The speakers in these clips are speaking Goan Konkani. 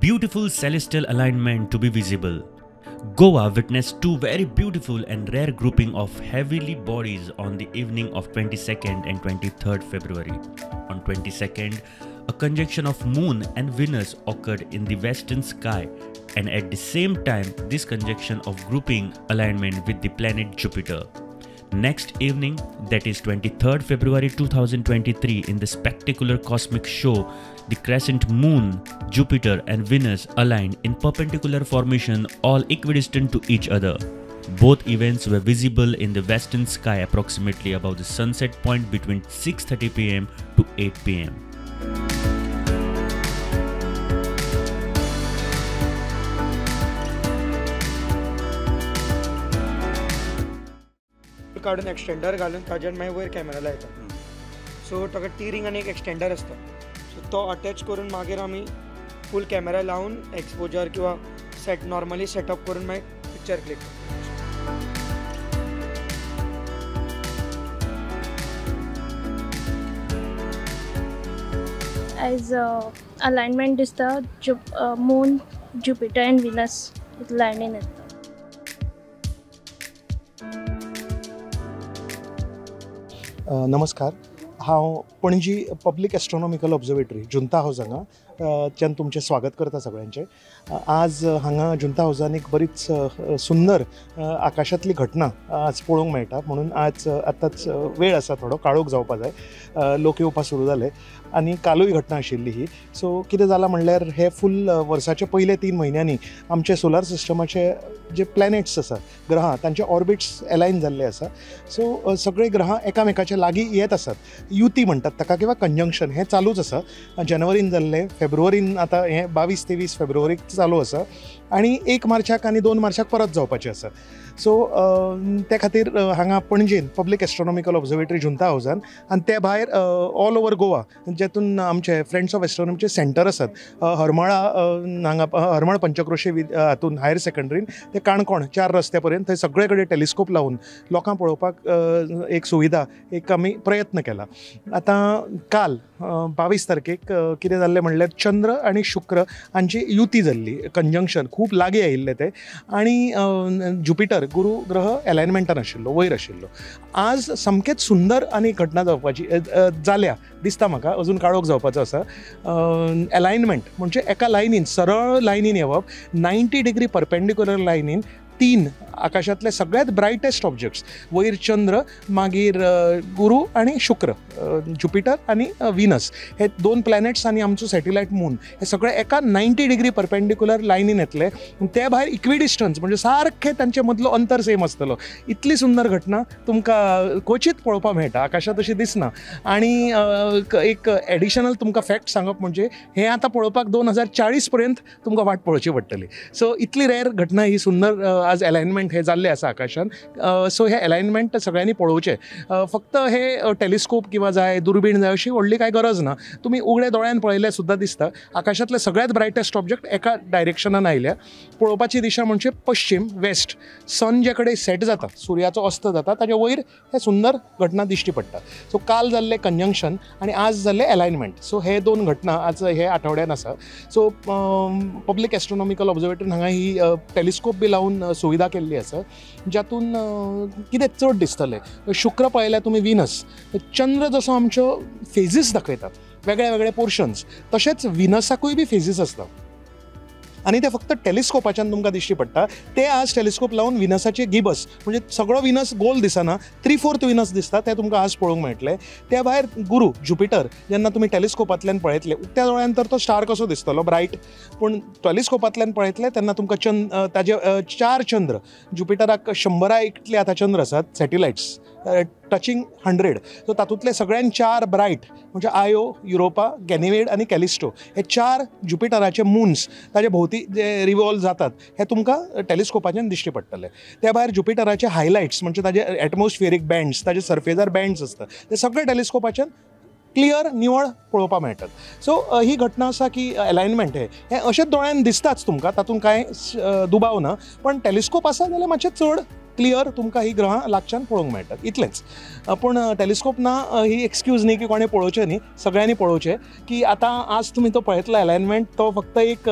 beautiful celestial alignment to be visible. Goa witnessed two very beautiful and rare grouping of heavenly bodies on the evening of 22nd and 23rd February. On 22nd, a conjunction of Moon and Venus occurred in the western sky, and at the same time this conjunction of grouping alignment with the planet Jupiter. Next evening, that is 23rd February 2023, in the spectacular cosmic show, the crescent moon, Jupiter and Venus aligned in perpendicular formation, all equidistant to each other. Both events were visible in the western sky approximately above the sunset point between 6:30 p.m. to 8 p.m. काडून एक्सटेंडर घालून ताजेर मागीर वयर कॅमेरा लायता. सो ताका टी रिंग आनी एक एक्सटेंडर आसता, सो तो अटॅच करून मागीर आमी फूल कॅमेरा लावन एक्सपोजर किंवा सेट नॉर्मली सेटअप करून मागीर पिक्चर क्लिक करता. आयज अलायनमेंट दिसता, मून, ज्युपिटर एंड विनस लायनीन येता. नमस्कार, हांव Panaji public astronomical observatory Junta house हांगा च्यान तुमचें स्वागत करता सगळ्यांचें. आज हांगा जुंता हावजान एक बरीच सुंदर आकाशांतली घटना आज पळोवंक मेळटा, म्हणून आज आतांच वेळ आसा, थोडो काळोख जावपा जाय, लोक येवपा सुरू जाले आनी कालूय घटना आशिल्ली ही. सो कितें जालां म्हणल्यार हे फूल वर्साचे पयले 3 म्हयन्यांनी आमचे सोलार सिस्टमाचे जे प्लॅनेट्स आसा, ग्रहां, तांचे ऑर्बिट्स एलायन जाल्ले आसा. सो सगळे ग्रहां एकामेकाच्या लागीं येत आसात, युती म्हणटात ताका किंवा कंजंक्शन, हें चालूच आसा. जानेवारीन जाल्लें, फेब्रुवारीन आतां हें 22-23 फेब्रुवारीक चालू आसा आनी 1 मार्चाक आनी 2 मार्चाक परत जावपाचें आसा. सो ते खातीर हांगा पणजेन पब्लीक एस्ट्रोनॉमिकल ऑब्जर्वेटरी जुंता हावजान आनी ते भायर ऑल ओवर गोवा जेतून आमचे फ्रेंड्स ऑफ एस्ट्रोनॉमीचे सेंटर आसात, हरमळा हांगा हरमळ पंचक्रोशी हातून हायर सेकंडरीन ते काणकोण 4 रस्त्या पर्यंत थंय सगळे कडेन टेलिस्कोप लावन लोकांक पळोवपाक एक सुविधा, एक आमी प्रयत्न केला. आतां काल 22 तारखेक कितें जाल्लें म्हणल्यार चंद्र आनी शुक्र हांची युती जाल्ली, कंजंक्शन खूब लागीं आयिल्लें तें, आनी ज्युपिटर गुरू ग्रह एलायनमेंटान आशिल्लो, वयर आशिल्लो. आज सामकेंच सुंदर आनी घटना जावपाची जाल्या दिसता म्हाका, अजून काळोख जावपाचो आसा. एलायनमेंट म्हणजे एका लायनीन, सरळ लायनीन येवप, 90 डिग्री परपेंडिक्युलर लायनीन 3 आकाशांतले सगळ्यात ब्रायटेस्ट ऑब्जेक्ट्स, वयर चंद्र, मागीर गुरू आनी शुक्र, ज्युपिटर आनी विनस, हे 2 प्लॅनेट्स आनी आमचो सॅटेलायट मून, हे सगळे एका 90 डिग्री परपेंडिक्युलर लायनीन येतले. ते भायर इक्विडिस्टन्स म्हणजे सारखे तांचे मदलो अंतर सेम आसतलो. इतली सुंदर घटना तुमकां क्वचीत पळोवपाक मेळटा, आकाशांत अशी दिसना. आनी एक एडिशनल तुमकां फॅक्ट सांगप म्हणजे हें आतां पळोवपाक 2040 पर्यंत तुमकां वाट पळोवची पडटली. सो इतली रेर घटना ही सुंदर आज एलायनमेंट हे जाल्लें आसा आकाशान. सो हे एलायनमेंट सगळ्यांनी पळोवचें. फक्त हे टेलिस्कोप किंवा जाय, दुर्बीण जाय अशी व्हडली कांय गरज ना, तुमी उगड्या दोळ्यान पळयल्यार सुद्दां दिसता आकाशांतले सगळ्यात ब्रायटेस्ट ऑब्जेक्ट एका डायरेक्शनान आयल्या. पळोवपाची दिशा म्हणजे पश्चिम, वेस्ट, सन जे कडेन सेट जाता, सुर्याचो अस्त जाता ताजे वयर हे सुंदर घटना दिश्टी पडटा. सो काल जाल्लें कंजंक्शन आनी आज जाल्लें एलायनमेंट, सो हे 2 घटना आज हे आठवड्यान आसा. सो पब्लीक एस्ट्रोनॉमिकल ऑब्जर्वेटरी हांगा ही टेलिस्कोप बी लावन सुविधा केल्ली आसा, जातून कितें चड दिसतलें. शुक्र पळयल्यार तुमी विनस, चंद्र जसो आमच्यो फेजीस दाखयता, वेगळे वेगळे पोर्शन्स, तशेंच विनसाकूय बी फेजीस आसता आनी ते फक्त टेलिस्कोपाच्यान तुमकां दिश्टी पडटा. ते आज टेलिस्कोप लावन विनसाचे गिबस म्हणजे सगळो विनस गोल दिसना, 3/4 विनस दिसता, ते तुमकां आज पळोवंक मेळटलें. त्या भायर गुरू ज्युपिटर जेन्ना तुमी टेलिस्कोपांतल्यान पळयतले, उक्त्या दोळ्यान तर तो स्टार कसो दिसतलो ब्रायट, पूण टेलिस्कोपांतल्यान पळयतले तेन्ना तुमकां ताजे 4 चंद्र, ज्युपिटराक 100 इतले आतां चंद्र आसात, सॅटेलायट्स टचिंग 100, सो तातूंतले सगळ्यान 4 ब्रायट म्हणजे आयो, युरोपा, गॅनिमेड आनी कॅलिस्टो, हे 4 ज्युपिटराचे मुन्स ताजे भोंवती जे रिवॉल्व जातात हे तुमकां टेलिस्कोपाच्यान दिश्टी पडटले. त्या भायर ज्युपिटराचे हायलायट्स म्हणजे ताजे एटमॉस्फियरीक बँड्स, ताजे सर्फेजार बँड्स आसता, ते सगळे टेलिस्कोपाच्यान क्लियर निवळ पळोवपाक मेळटात. सो ही घटना आसा की एलायनमेंट हें अशेंच दोळ्यान दिसताच तुमकां, तातूंत कांय दुबाव ना, पण टेलिस्कोप आसा जाल्यार मातशें चड क्लियर तुमकां ही ग्रहां लागच्यान पळोवंक मेळटात इतलेंच. पूण टेलिस्कोप ना ही एक्सक्यूज न्ही की कोणें पळोवचें न्ही, सगळ्यांनी पळोवचें. की आतां आज तुमी तो पळयतलो अलायनमेंट तो फक्त एक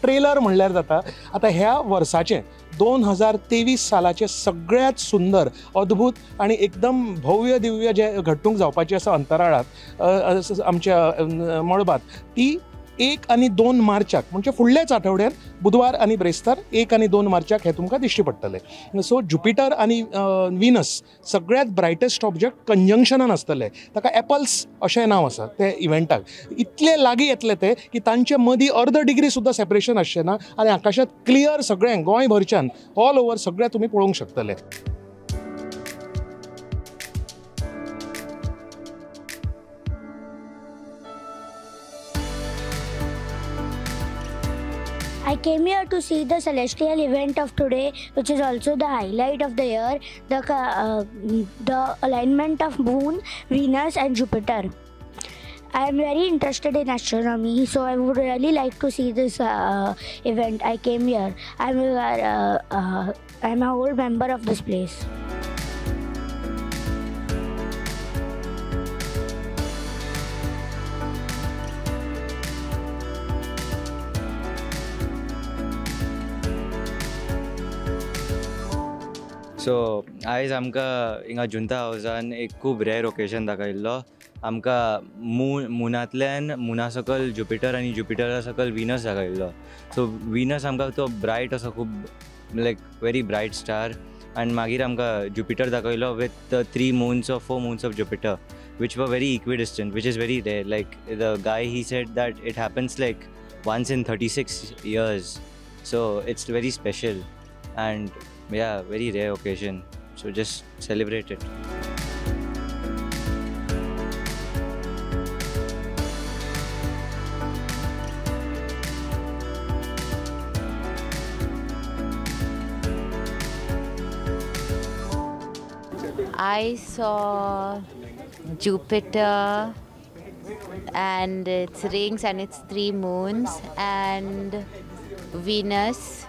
ट्रेलर म्हणल्यार जाता. आतां ह्या वर्साचें 2023 सालाचें सगळ्यांत सुंदर अद्भूत आनी एकदम भव्य दिव्य जे घडणूक जावपाची आसा अंतराळांत आमच्या मळबांत ती 1 आनी 2 मार्चाक म्हणजे फुडल्याच आठवड्यात बुधवार आनी ब्रेस्तार 1 आनी 2 मार्चाक हे तुमकां दिश्टी पडटले. सो ज्युपिटर आनी विनस सगळ्यांत ब्रायटस्ट ऑब्जेक्ट कंजंक्शनान आसतले, ताका एपल्स अशें नांव आसा ते इव्हेंटाक. इतले लागीं येतले ते की तांचे मदीं अर्द डिग्री सुद्दां सेपरेशन आसचें ना आनी आकाशांत क्लियर सगळें गोंयभरच्यान ऑल ओवर सगळें तुमी पळोवंक शकतले. I came here to see the celestial event of today, which is also the highlight of the year, the alignment of Moon, Venus and Jupiter. I am very interested in astronomy, so I would really like to see this event. I came here. I am a whole member of this place. So आयज आमकां हिंगा जुंता हावजान एक खूब रेर ओकेजन दाखयल्लो. आमकां मुनांतल्यान मुना सकयल ज्युपिटर आनी ज्युपिटरा सकयल विनस दाखयल्लो. सो विनस आमकां तो ब्रायट असो खूब लायक व्हेरी ब्रायट स्टार आनी मागीर आमकां ज्युपिटर दाखयलो with 3 moons or 4 moons of Jupiter which were very equidistant, which is very rare. Like the guy he said that it happens like once in 36 years. So it's very special and yeah, very rare occasion. So just celebrate it. I saw Jupiter and its rings and its 3 moons and Venus,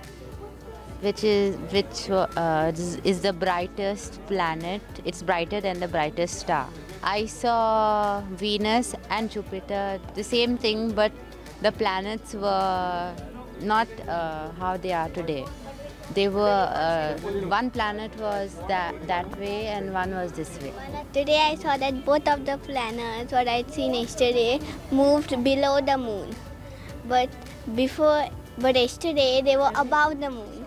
which is the brightest planet. It's brighter than the brightest star. I saw Venus and Jupiter, the same thing, but the planets were not how they are today. They were, one planet was that way and one was this way. Today I saw that both of the planets, what I'd seen yesterday, moved below the moon. But yesterday they were above the moon.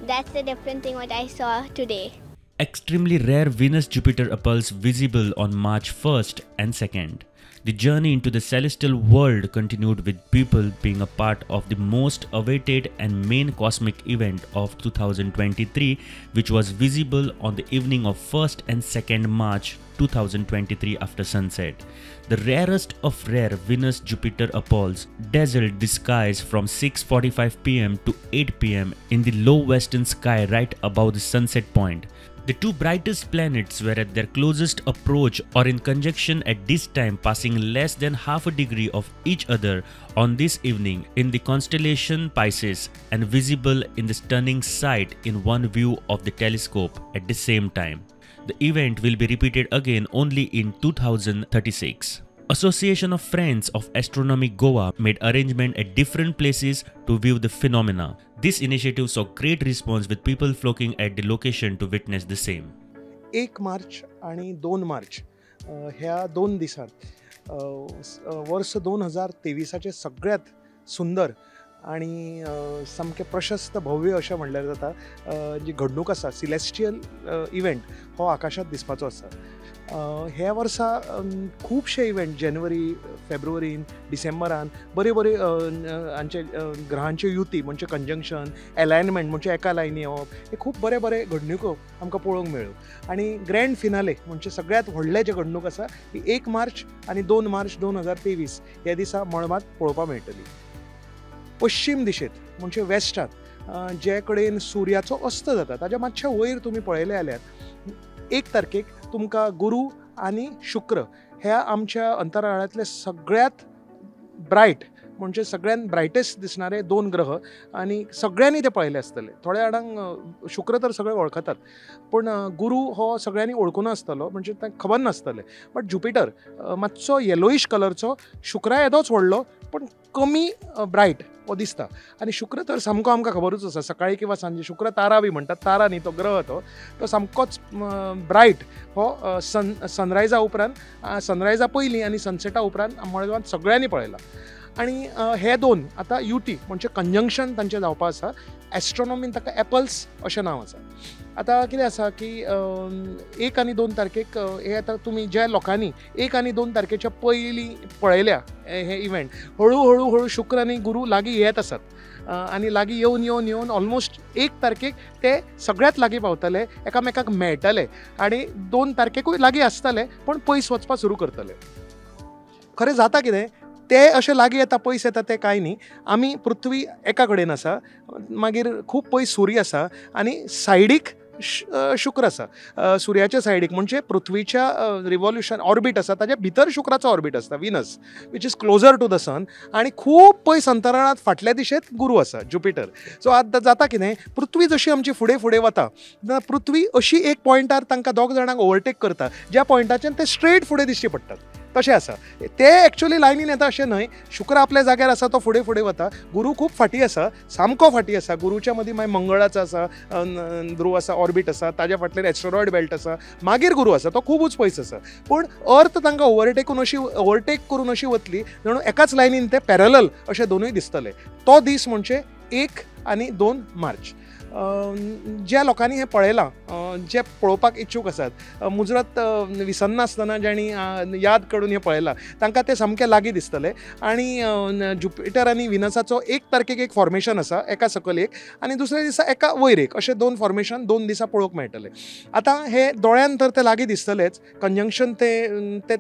That's the different thing what I saw today. Extremely rare Venus-Jupiter appulse visible on March 1st and 2nd. The journey into the celestial world continued with people being a part of the most awaited and main cosmic event of 2023, which was visible on the evening of 1st and 2nd March 2023 after sunset. The rarest of rare Venus-Jupiter appulse dazzled the skies from 6:45 p.m. to 8 p.m. in the low western sky right above the sunset point. The two brightest planets were at their closest approach or in conjunction at this time, passing less than half a degree of each other on this evening in the constellation Pisces and visible in the stunning sight in one view of the telescope at the same time. The event will be repeated again only in 2036. Association of Friends of Astronomy Goa made arrangement at different places to view the phenomena. This initiative saw great response with people flocking at the location to witness the same. 1 मार्च आणि 2 मार्च ह्या 2 दिसांत वर्स 2023 सगळ्यात सुंदर आणि सामकें प्रशस्त भव्य अशें म्हणल्यार जाता जी घडणूक आसा सिलेस्टियल इव्हेंट हो आकाशांत दिसपाचो आसा. ह्या वर्सा खुबशे इव्हेंट जानेवारी फेब्रुवारीन डिसेंबरान बरे बरे हांचे ग्रहांचे युती म्हणजे कंजंक्शन एलायनमेंट म्हणजे एका लायनी येवप हे खूब बरे बरे घडणुको आमकां पळोवंक मेळ्ळ्यो. आनी ग्रँड फिनाले म्हणजे सगळ्यांत व्हडलें जें घडणूक आसा ती 1 मार्च आनी 2 मार्च 2023 ह्या दिसा मळबांत पळोवपाक मेळटली. पश्चिम दिशेंत म्हणजे वेस्टांत जे कडेन सुर्याचो अस्त जाता ताज्या मातशें वयर तुमी पळयलें जाल्यार 1 तारखेक तुमकां गुरू आनी शुक्र ह्या आमच्या अंतराळांतले सगळ्यांत ब्रायट म्हणजे सगळ्यान ब्रायटेस्ट दिसणारे दोन ग्रह आनी सगळ्यांनी ते पळयले आसतले. थोड्या जाणांक शुक्र तर सगळे वळखतात, पूण गुरू हो सगळ्यांनी वळखून आसतलो, म्हणजे तांकां खबर नासतलें. बट ज्युपिटर मातसो येलोईश कलरचो, शुक्रा येदोच व्हडलो पूण कमी ब्रायट हो दिसता. आनी शुक्र तर सामको आमकां खबरूच आसा, सकाळी किंवा सांजे शुक्र तारा बी म्हणटात, तारा न्ही तो ग्रह, तो तो सामकोच ब्रायट हो सनरायजा उपरांत, सनरायजा पयलीं आनी सनसेटा उपरांत मळबांत सगळ्यांनी पळयला. आनी हे दोन आतां युटी म्हणजे कंजंक्शन तांचें जावपा आसा. एस्ट्रोनॉमीन ताका एपल्स अशें नांव आसा. आतां कितें आसा की 1 आनी 2 तारखेक हे आतां तुमी ज्या लोकांनी 1 आनी 2 तारखेच्या पयलीं पळयल्या हे इव्हेंट, हळू हळू हळू शुक्र आनी गुरू लागीं येत आसात आनी लागीं येवन येवन येवन ऑलमोस्ट 1 तारखेक ते सगळ्यांत लागीं पावतले, एकामेकाक मेळटले आनी 2 तारखेकूय लागीं आसतले पूण पयस वचपाक सुरू करतले. खरें जाता कितें, ते अशें लागीं येता पयस येता तें कांय न्ही, आमी पृथ्वी एका कडेन आसा, मागीर खूब पयस सूर्य आसा आनी सायडीक शुक्र आसा. सुर्याच्या सायडीक म्हणजे पृथ्वीच्या रिवॉल्युशन ऑर्बीट आसा ताच्या भितर शुक्राचो ऑर्बीट आसता, Venus, which is closer to the sun, आनी खूब पयस अंतराळांत फाटल्या दिशेंत गुरू आसा, ज्युपिटर. सो आतां जाता कितें, पृथ्वी जशी आमची फुडें फुडें वता तेन्ना पृथ्वी अशी एक पॉयंटार तांकां दोग जाणांक ओवरटेक करता, ज्या पॉयंटाच्यान ते स्ट्रेट फुडें दिश्टी पडटात. तशें आसा ते एक्चुअली लायनीन येता अशें न्हय, शुक्र आपल्या जाग्यार आसा तो फुडें फुडें वता, गुरू खूब फाटीं आसा, सामको फाटीं आसा. गुरूच्या मदीं मागीर मंगळाचो आसा, ध्रुव आसा, ऑर्बीट आसा, ताज्या फाटल्यान एस्टेरॉयड बेल्ट आसा, मागीर गुरू आसा, तो खुबूच पयस आसा. पूण अर्थ तांकां ओवरटेक करून अशी वतली म्हणून एकाच लायनीन ते पॅरलल अशे दोनूय दिसतले. तो दीस म्हणजे 1 आनी 2 मार्च. ज्या लोकांनी हें पळयलां, जे पळोवपाक इच्छूक आसात, मुजरत विसरनासतना जांणी याद काडून हें पळयलां तांकां तें सामकें लागीं दिसतलें. आनी ज्युपिटर आनी विनसाचो 1 तारखेक एक फॉर्मेशन आसा, एका सकयल एक आनी दुसऱ्या दिसा एका वयर एक, अशें 2 फॉर्मेशन 2 दिसा पळोवंक मेळटलें. आतां हे दोळ्यान तर ते लागीं दिसतलेच, कंजंक्शन ते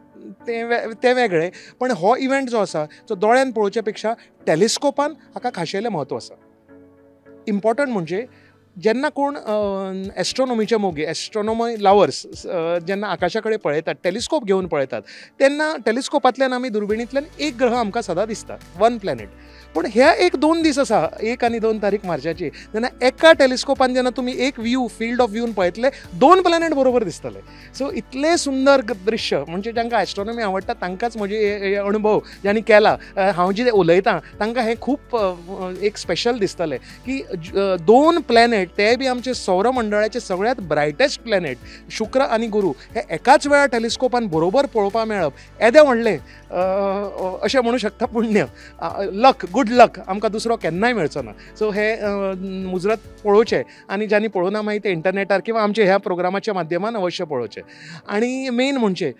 ते वेगळें, पण हो इव्हेंट जो आसा तो दोळ्यान पळोवच्या पेक्षा टेलिस्कोपान हाका खाशेलें म्हत्व आसा. इम्पॉर्टंट म्हणजे जेन्ना कोण एस्ट्रोनॉमीचे मोगी, एस्ट्रोनॉमी लवर्स जेन्ना आकाशा कडेन पळयतात, टेलिस्कोप घेवन पळयतात, तेन्ना टेलिस्कोपांतल्यान आमी दुर्बिणींतल्यान एक ग्रह आमकां सदां दिसता, वन प्लॅनेट. पूण हे 1-2 दीस आसा, 1 आनी 2 तारीख मार्चाची, जेन्ना एका टेलिस्कोपान जेन्ना तुमी एक व्यू, फिल्ड ऑफ व्यून पळयतले, 2 प्लॅनेट बरोबर दिसतले. सो इतलें सुंदर दृश्य, म्हणजे जांकां एस्ट्रोनॉमी आवडटा तांकांच म्हजे अणभव ज्यांनी केला, हांव जितें उलयतां तांकां हें खूब एक स्पेशल दिसतलें की 2 प्लॅनेट, ते बी आमचे सौरमंडळाचे सगळ्यांत ब्रायटेस्ट प्लॅनेट शुक्र आनी गुरू, हे एकाच वेळार टेलिस्कोपान बरोबर पळोवपाक मेळप येदें व्हडलें अशें म्हणू शकता पुण्य, लक, गुड लक आमकां दुसरो केन्नाय मेळचो ना. सो हे मुजरत पळोवचें आनी ज्यांनी पळोवना मागीर ते इंटरनेटार किंवा आमच्या ह्या प्रोग्रामाच्या माध्यमान अवश्य पळोवचें. आनी मेन म्हणजे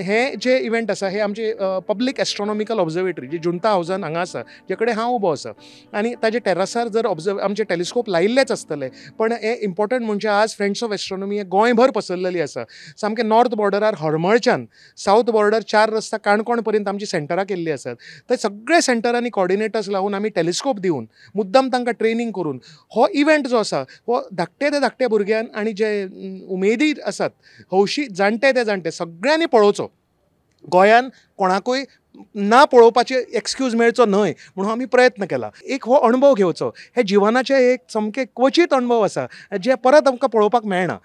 हे जे इव्हेंट आसा हे आमचे पब्लीक एस्ट्रोनॉमिकल ऑब्जर्वेटरी जी जुंता हावजान हांगा आसा, जे कडेन हांव उबो आसा, आनी ताजे टेरासार जर आमचे टेलिस्कोप लायिल्लेच आसतले. पण हे इम्पॉर्टंट म्हणजे आज फ्रेंड्स ऑफ एस्ट्रोनॉमी हे गोंयभर पसरलेली आसा, सामकें नॉर्थ बॉर्डरार हरमळच्यान सावथ बॉर्डर 4 रस्ता काणकोण पर्यंत आमची सेंटरां केल्ली आसात. तर सगळे सेंटरांनी कॉर्डिनेटर्स लावन आमी टेलिस्कोप दिवन मुद्दम तांकां ट्रेनींग करून हो इव्हेंट जो आसा हो धाकटे ते धाकटे भुरग्यान आनी जे उमेदी आसात, हौशी जाणटे ते जाणटे सगळ्यांनी पळोवचो. गोंयान कोणाकूय ना पळोवपाचे एक्सक्यूज मेळचो न्हय म्हणून आमी प्रयत्न केला. एक हो अणभव घेवचो, हे जिवनाचे एक सामके क्वचीत अणभव आसा जे परत आमकां पळोवपाक मेळना.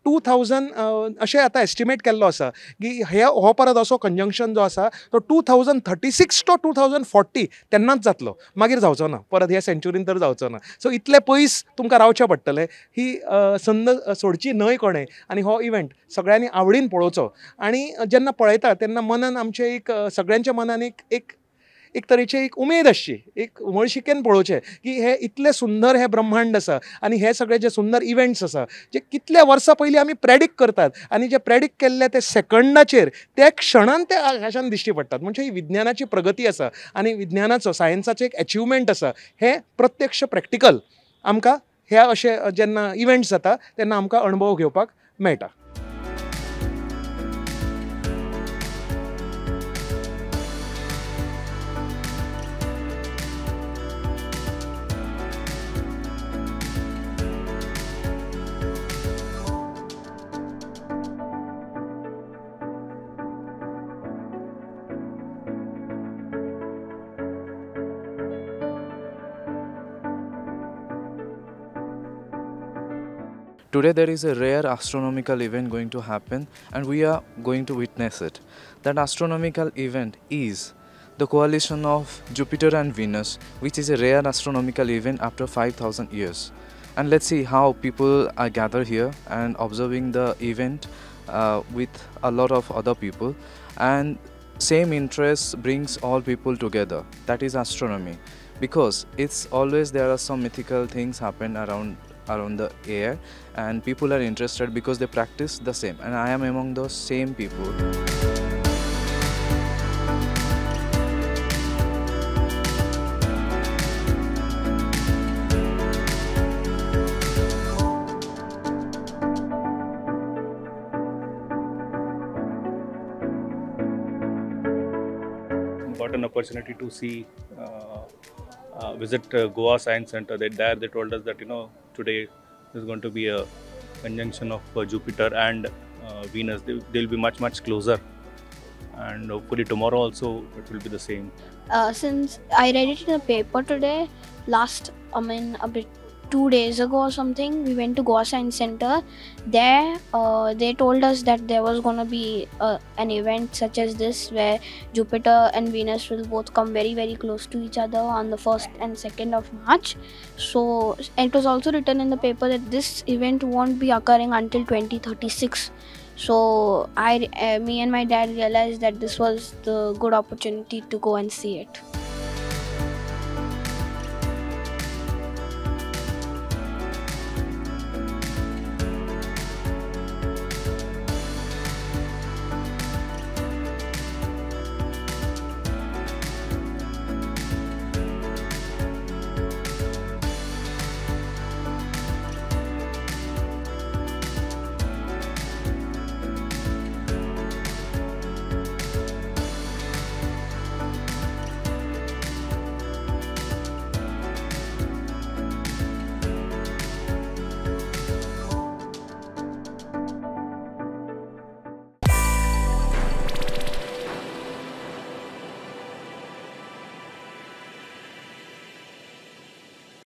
2000 अशें आतां एस्टिमेट केल्लो आसा की हे हो परत असो कंजंक्शन जो आसा तो 2036 टू 2040 तेन्नाच जातलो, मागीर जावचो ना, परत ह्या सेंच्युरीन तर जावचो ना. सो इतले पयस तुमकां रावचें पडटलें, ही संद सोडची न्हय कोणें, आनी हो इव्हेंट सगळ्यांनी आवडीन पळोवचो. आनी जेन्ना पळयता तेन्ना मनान आमचें एक सगळ्यांच्या मनान एक एक एक तरेची एक उमेद आसची, एक उमळशिकेन पळोवचें की हे इतलें सुंदर हें ब्रह्मांड आसा आनी हे सगळे जे सुंदर इव्हेंट्स आसा जे कितल्या वर्सां पयलीं आमी प्रेडिक्ट करतात आनी जे प्रेडिक्ट केल्ले ते सेकंडाचेर त्या क्षणान ते आकाशान दिश्टी पडटात. म्हणजे ही विज्ञानाची प्रगती आसा आनी विज्ञानाचो, सायन्साचो एक एचिवमेंट आसा. हें प्रत्यक्ष प्रॅक्टिकल आमकां ह्या अशे जेन्ना इव्हेंट्स जाता तेन्ना आमकां अणभव घेवपाक मेळटा. Today there is a rare astronomical event going to happen and we are going to witness it. That astronomical event is the coalition of Jupiter and Venus, which is a rare astronomical event after 5,000 years. And let's see how people are gathered here and observing the event with a lot of other people. And same interest brings all people together. That is astronomy, because it's always there are some mythical things happen around the air, and people are interested because they practice the same, and I am among those same people. Got an opportunity to see visit Goa Science Center. There they told us that, you know, today there's going to be a conjunction of Jupiter and Venus. They'll be much closer, and hopefully tomorrow also it will be the same. Since I read it in the paper today, a bit 2 days ago or something, we went to Goa Science Center. There they told us that there was gonna be an event such as this where Jupiter and Venus will both come very, very close to each other on the 1st and 2nd of March. So it was also written in the paper that this event won't be occurring until 2036. So me and my dad realized that this was the good opportunity to go and see it.